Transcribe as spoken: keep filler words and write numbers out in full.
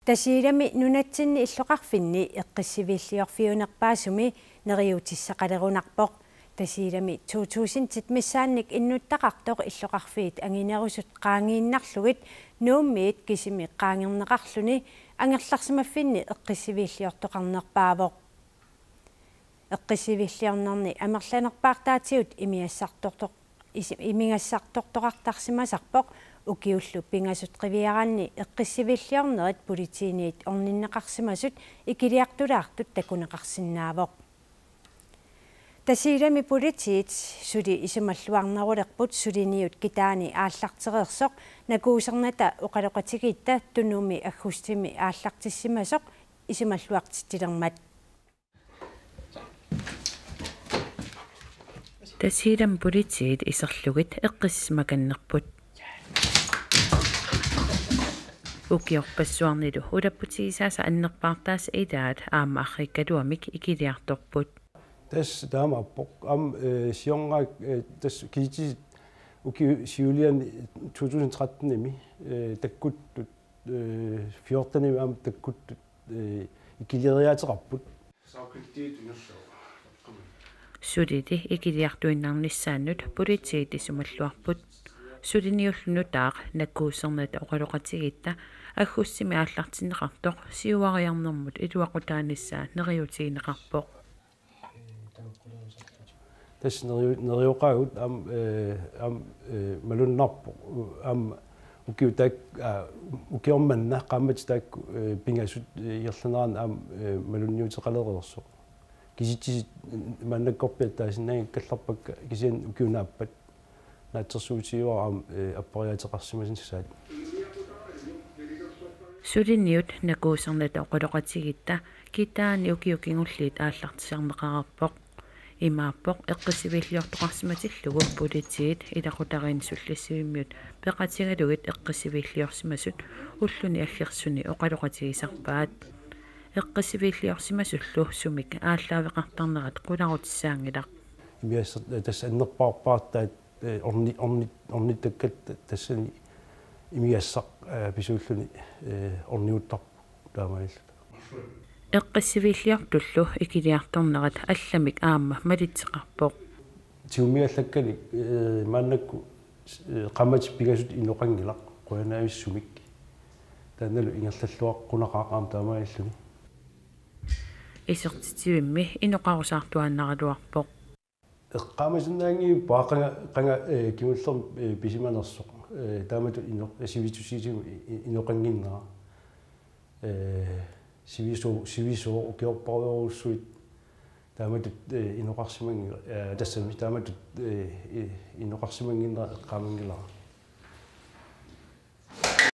Tasiilami nunatsinni illoqarfinni eqqissiviilliorfiunerpaasumi neriuutissaqalerunarpoq. Tasiilami to tusindit missaannik innuttaqartoq illoqarfiit anginerusut qaangiinnarlugit Nuummiit kisimi qaangerneqarluni angerlarsimaffinni eqqissiviilliortoqarnerpaavoq. Eqqissiviilliornerni amerlanerpaartaatigut imigassartortoq-, isi-, imigassartortoqartarsimasarpoq, ukiullu pingasut qiviaraanni eqqissiviilliornerit politiiniit orninneqarsimasut ikiliartulaartut takuneqarsinnaavoq. Tasiilami politiit suli isumalluarnerulerput suliniut kitaani aallartereersoq nakuusernata oqaloqatigiitta Tunuumi aggustimi aallartissimasoq isumalluartitsilermat. Tasiilami politiit iserlugit eqqissisimakannerput. Ukiorpassuarnilu ulapputigisaasa annerpaartaasa ilaat aamma arriikkaluamik ikiliartorput. Tassa taamaappoq. Aamma, eh, siornaak, eh, tassa kisitsisit ukiup siuliani to tusind tretten-imi, eh, takkuttut, eh, fjorten-imi aamma takkuttut, eh, ikileriaateqarput. Sulili ikiliartuinnarnissaannut politiit isumalluarput. Suliniullu nutaaq nakuusernata oqaloqatigiitta aggustimi aallartinneqartoq siuariarnermut iluaqutaanissaa neriuutigineqarpoq. Tassa neriu-, nerioqaagut aamma, eh, aamma, eh, malunnarpoq, u-, aamma ukiut taak-, aa, ukioq manna qaammatit taakku, eh, pingasut, eh, ingerlaneranni aamma, eh, malunniuteqalereersoq. Kisitsisit maannakkorpiaq taasinnaanngikkallarpakka kisianni ukiup naappat naatsorsuutigaara aamma, eh, appariaateqarsimassaat. Suliniut nakuusernata oqaloqatigiitta kitaani ukiut kingulliit aallartisarneqareerpoq. Imaappoq eqqissiviilliortoqarsimatillugu politiit ilaqutariinni sullissivimmiut peqatigalugit eqqissiviilliorsimasut ulluni aggersuni oqaloqatigisarpaat. Eqqissiviilliorsimasullu sumik aallaaveqartarnerat qularutissaanngilaq. Imigassaq, eh, tassa annerpaarpaartaat, eh, orni-, orni-, ornittakkat tassani imigassaq, eh, pisuulluni, eh, orniuttarpoq taamaalilluta. Eqqissiviilliortullu ikiliartornerat allamik aamma malitseqarpoq. Tigummigaallakkanik, eh, maannakkut, eh, qaammatit pingasut inoqanngilaq, qujanarujussuarmik. Taannalu ingerlalluaqqunaqaaq aamma taamaalilluni. Isertitsivimmi inoqarusaartuaannaraluarpoq. Eqqaamasinnaanngilaq qanga, qanga, eh, kingullermik, eh, pisimanersoq. Eh, taamatut ino-, sivisusiisumik i-, i-, inoqannginnera. Eh, sivisooq, sivisooq ukiorparujorujussuit taamatut, eh, inoqarsimanngilaq, eh, tassami taamatut, eh, i-, inoqarsimannginnera eqqaamanngilara.